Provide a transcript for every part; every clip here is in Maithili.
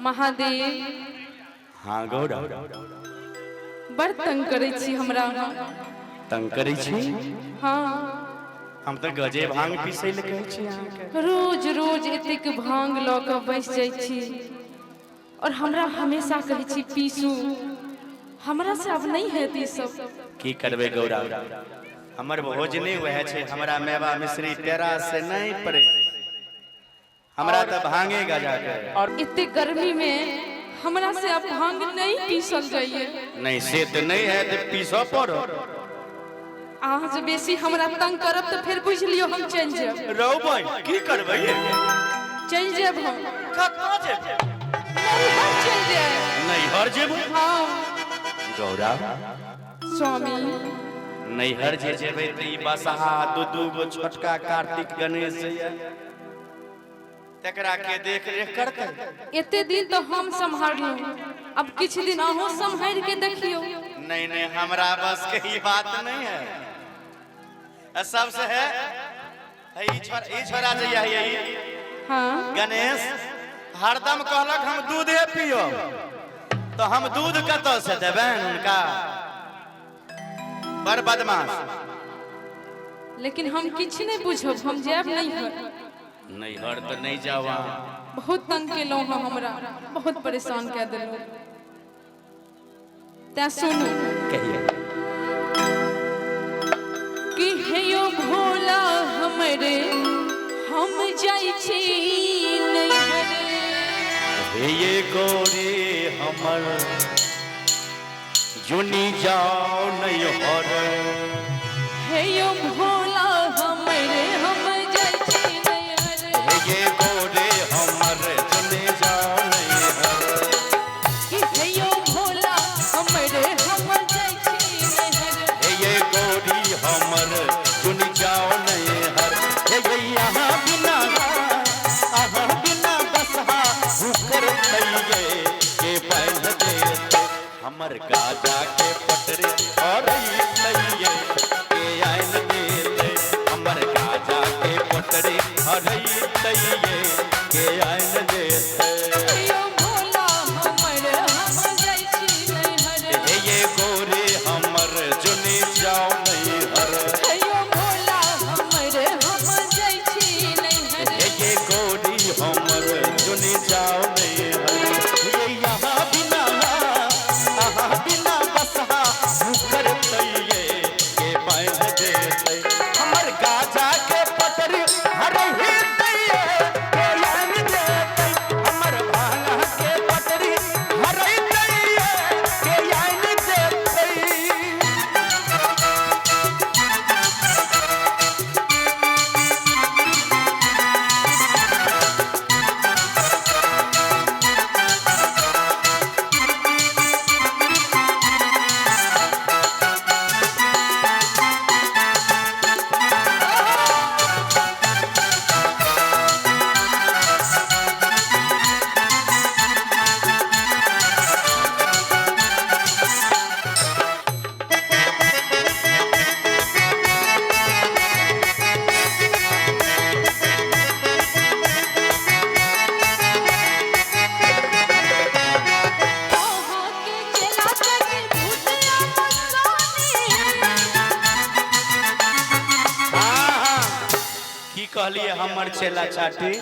महादेव। हाँ गौरा। बड़ तंग करै छी हमरा अहाँ। तंग करै छी? हाँ। हम तऽ गजे भांग पीसै लए कहै छी अहाँके। रोज रोज एतेक भांग लऽ कऽ बैस जाइ छी और हमरा हमेशा कहै छी पीसू, हमरा से आब नहीं हेत ई सब। की करबै गौरा, हमर भोजने वएह छै, हमरा मेवा मिश्री पेड़ा से नहीं पड़े, हमरा तऽ भांगे गजा के। और एते गर्मी में हमरा से अब भांग नहीं पीसल जाइए। नहीं से तऽ नहीं है तऽ पीसऽ पड़त। अहाँ जे बेसी हमरा तंग करब तऽ फेर बुझि लियौ हम चलि जायब। रौ बहिन, की करबै ये? चलि जायब हम। कतऽ जेबै? नैहर चलि जायब। नैहर जेबै? हाँ। गौरा। स्वामी। नैहर जे जेबै तऽ ई बसहा दू दू गो छोटका कार्तिक गणेश ये, तकरा के देख रेख करतै? एते दिन तऽ हम सम्हारलहुँ, अब किछु दिन अहूँ सम्हारि के देखियौ। नहीं नहीं, हमरा बस के ई बात नहीं है। आ सबसे है, है ई छोरा, ई छोरा जे है ई। हाँ। गणेश हरदम कहलक हम दूधे पियो, तो हम दूध कतऽ से देबनि हुनका? बड़ बदमाश। लेकिन हम किछु नहीं बुझब, हम जायब नैहर। नैहर तऽ नहीं जाओ अहाँ। बहुत तंग केलहुँ हँ हमरा, बहुत परेशान कए देलहुँ। तैं सुनू। कहिए। कि हे यो भोला हमरे, हम जाइ छी नैहर। हे ये गौरी हमर, जुनी जाओ नैहर। हे यो भोला हमरे, हम जाइ छी नैहर। हे ये गौरी हमर, जुनी जाओ नैहर। कि हे यो भोला हमरे, हम जाइ छी नैहर। हे ये गौरी हमर, जुनी जाओ नैहर। हे ये यहाँ बिना, अहाँ बिना बसहा भूखर तैये के बान्ह देते, हमर गाजा के पटरी और तैये के आइन देते, हमर गाजा के पटरी हरई तैये के आइन देते। हे यो भोला हमरे, हम जाइ छी नैहर। हे ये गौरी हमर, जुनी जाओ नैहर। हे यो भोला हमरे, हम जाइ छी नैहर। हे ये गौरी हमर, जुनी जाओ नैहर। ये यहाँ बिना, अहाँ बिना बसहा भूखर तैये के बान्ह देते, हमर गाजा के पटरी हरही तैये के आन देते, हमर भांगा के पटरी हरही तैये के आन देते। अहाँ के चेला चटी भूतिया मस्तानी। हाँ हाँ, की कहलिए हमर चेला चाटी?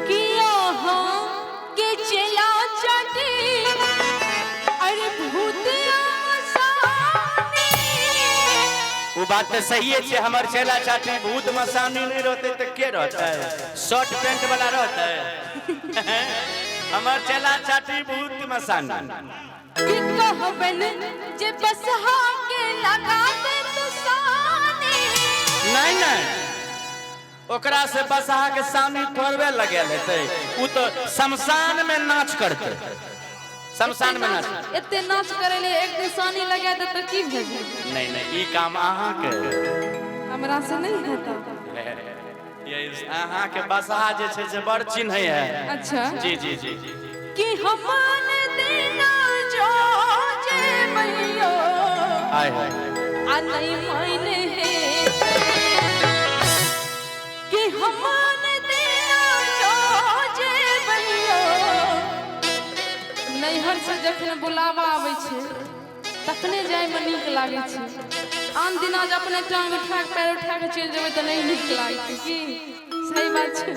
कि अहाँ के चेला चटी अरे भूतिया मस्तानी। वो बात तो सही है, हमर चेला चाटी भूत मसानी नहीं रहते तो के रहता है? शर्ट पैंट वाला रहता है? हमर चेला चाटी भूत मसानी। कि कहबन जे बसहा के लगा दे तू सानी। नहीं नहीं, ओकरा से बसहा के सानी थोड़बे लगेल हेतै, उ तो शमशान में नाच करते, शमशान में नाच। एते नाच करे ले एक दिन सानी लगा दे तो की भे जाए? नहीं नहीं, ई काम अहाँ के। हमरा से नहीं होता। ये अहाँ के बसहा जे छै से बड़ चिन्है है। अच्छा। जी जी जी जी। कि हमान देना जो जे मैयो आय हाय। आ नहीं मायने है कि हमान देना जो जे मैयो। नैहर से जखन बुलावा आबै छै तखने जायमे नीक लागै छै। आन दिना जे अपने टांग उठा के पैर उठा के चलि जेबै तऽ नहि नीक लागतै। की सही बात छै?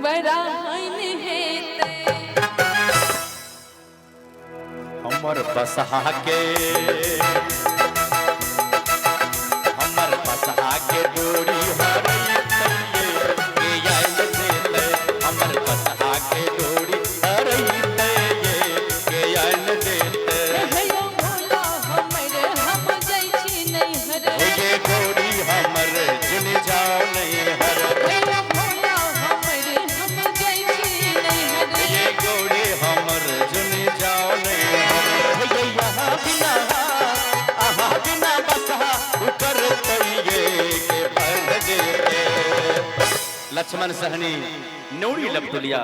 बड़ा हानि हेतै। हमर बसहा के, हमर बसहा के डोरी हरैतै के आयल देतै। हमर बसहा के डोरी हरैतै के आयल देतै। हे यौ भोला हमर, हम जाइ छी नैहर। हे ये डोरी हमर, जुनि जाओ नैहर। हे यौ भोला हमर, हम जाइ छी नैहर। हे ये गौरी हमर, जुनि जाओ नैहर। हे ये यहाँ बिना, अहाँ बिना बसहा उतरतै के बढ़ जेतै। लक्ष्मण सहनी नौरी लपटुलिया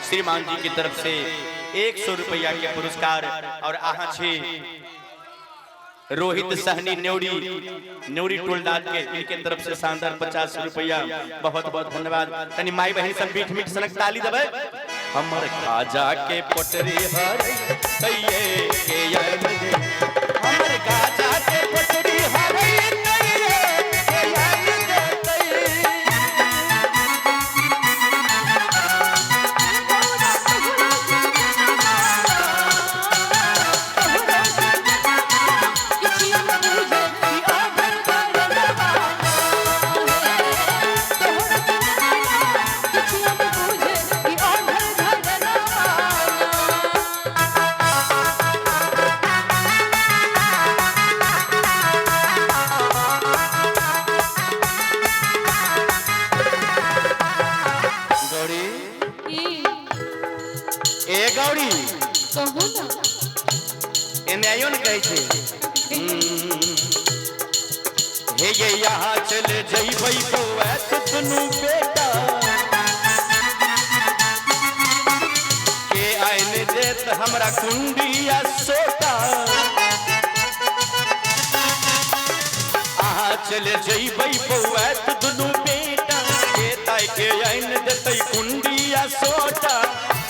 श्रीमान जी की तरफ से 100 रुपया के पुरस्कार और आहा छी रोहित सहनी न्योड़ी, न्योड़ी टोलदार के इनके तरफ से शानदार 50 रुपया। बहुत बहुत धन्यवाद। तनी माई बहन सब बीठ मीठ सनक ताली देबै। हमर खाजा के पोटरी हरैतैये के आयल दे। हमर गाजा के पोटरी हरैतैये के आयल देतै। गौरी, ए गौरी, कहू ना। एने आइयो ने कहै छै। हे ये यहाँ चले जइबै बौआ तो दुनू बेटा के आइन देत हमरा कुंडिया सोटा। अहाँ चले जइबै बौआ तो दुनू बेटा के ताई के आइन देतै कुंडिया सोटा।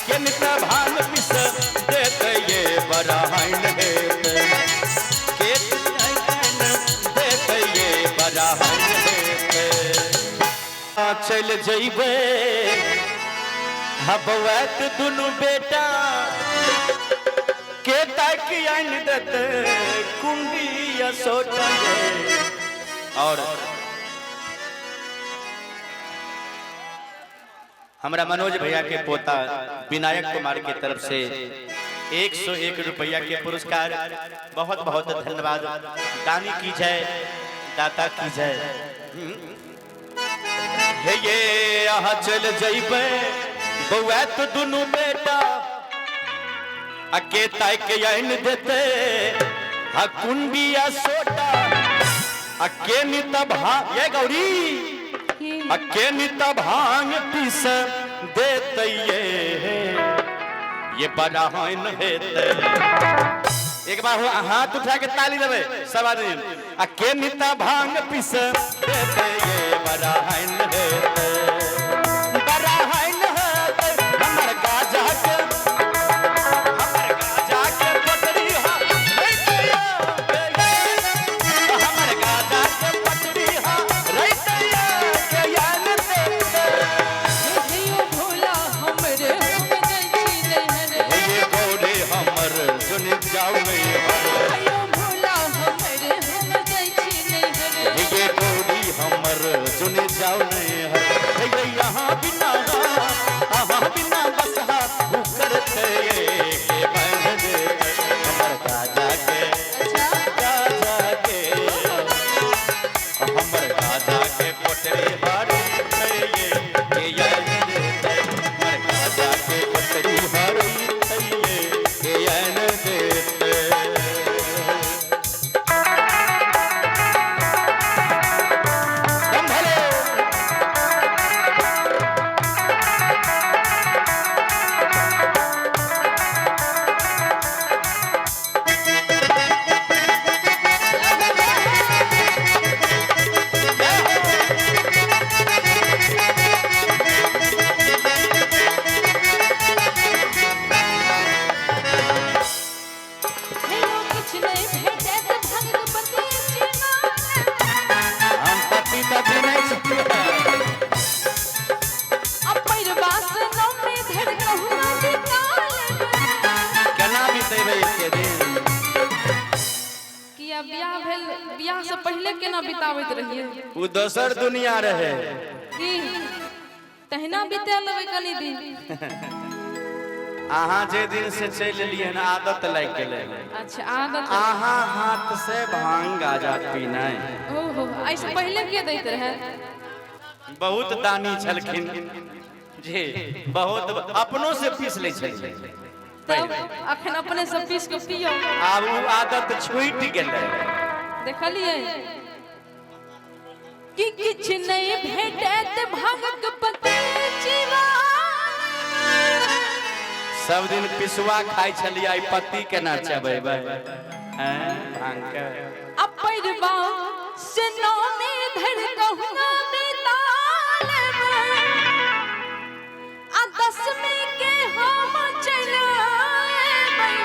के नित भांग पिस देतै ये बराहन हेतै। के आइन देतै ये बराहन हेतै। चल जइबै बौआ तो दुनू बेटा के ताकि आइन देतै कुंडिया सोटा। और हमरा मनोज भैया के पोता विनायक कुमार के तरफ से 101 रुपया के पुरस्कार। बहुत बहुत धन्यवाद। दानी की जय, दाता की जय। हे ये यहाँ चल जइबै बौआ तो दुनू बेटा आ के ताई के आइन देते हा कुंडिया सोटा। आ के नित भा ये गौरी, आ के नित भांग पीस देतै ये बराहन हेतै। एक बार हो हाथ उठा के ताली देबै सब आदमी। आ के नित भांग पीस देतै ये बराहन हेतै। बराहन हेतै हमर गाजा के, हमर गाजा के पटरी हरैतै, हमर गाजा के पटरी हरैतै के आयल देतै। हे यौ भोला हमर, हम जाइ छी नैहर। हे ये गौरी हमर, जुनि जाउ नैहर। हे यौ भोला हमर, हम जाइ छी नैहर। हे ये गौरी हमर, जुनि जाउ नैहर। बियाह से पहिले केना बिताबैत रहियै। ओ दोसर दुनिया रहे। की तहिना बिता लेबै कनी दिन। अहाँ जे दिन से चलि एलियै हन आदत लागि गेलै। अच्छा आदत। अहाँ हाथ से भांग गाजा पीनाइ। ओहो, एहिसँ पहिले के दैत रहै? बहुत दानी छलखिन जी, बहुत अपनो से पीस लै छलखिन। तब अखन अपने सब पीस के पियौ। आब ओ आदत छूटि गेलै। देखलियै कि किछु नहि भेटत भागक पते जीवा। सब दिन पिसुआ खाइ छलियै, आइ पत्ती केना चबेबै? हैं, भांग के अपरबा से नौमी धरि कहुना बिता लेबै, आ दसमी के हम चलि अयबै,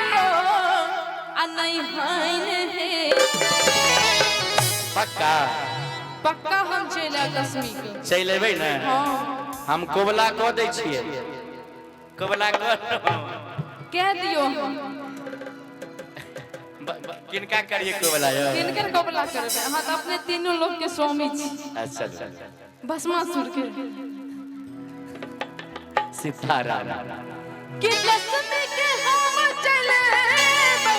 आ नहि होइन हे। पक्का? पक्का हम चलि आयब दसमी के। चलि एबै ने? हाँ। हम कोबला कऽ दै छियै, कोबला कऽ कह दियौ। किनका करिए कोबला यौ? किनकर कोबला करबै? अहाँ तऽ अपने तीनू लोक के स्वामी छी। अच्छा अच्छा। भस्मासुर के। सीताराम। कि दसमी के हम चले अयबै,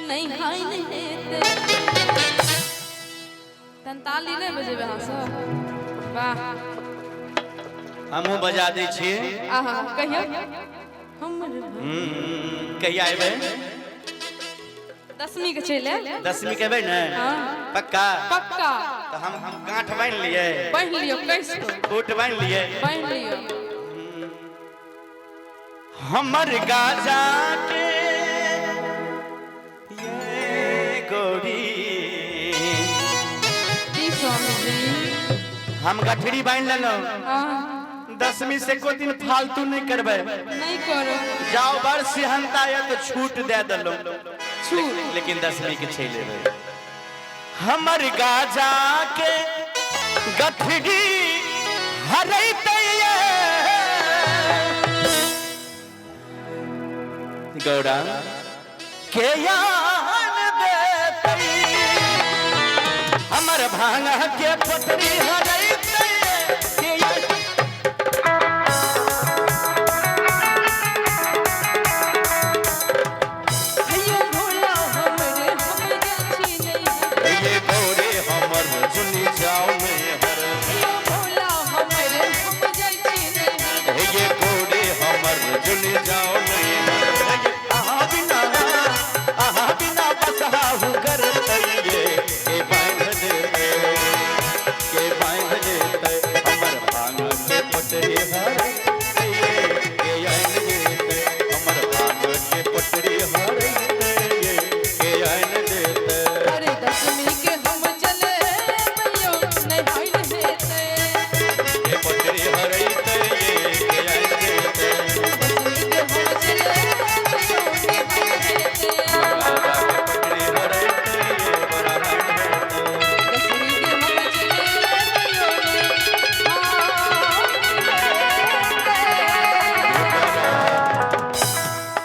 नहीं हाइन हेतै। तन ताली नहि बजेबै अहाँ सब? वाह। हमहूँ बजा दै छियै। आहा, कहियौ हमर। कहिया एबै? दसमी के चलि आयब। दसमी के एबै ने? हाँ। पक्का? पक्का। तऽ हम गाँठ बान्हि लियै? बान्हि लियौ कैस कऽ। फूट बान्हि लियै? बान्हि लियौ। हमर गाजा के ये गोरी। की स्वामी जी? हम गठरी बान्हि लेलहुँ। हाँ। दसवीं से को दिन फालतू नहीं करबै। नहीं करो। जाओ बड़ सिहनता यऽ तऽ छूट दे देलहुँ। छूट। लेकिन दसवीं के चलि एबै। हमर गाजा के गठरी हरैते ये गौरा के यान देतै, हमर भांगा के पतरी हरैते।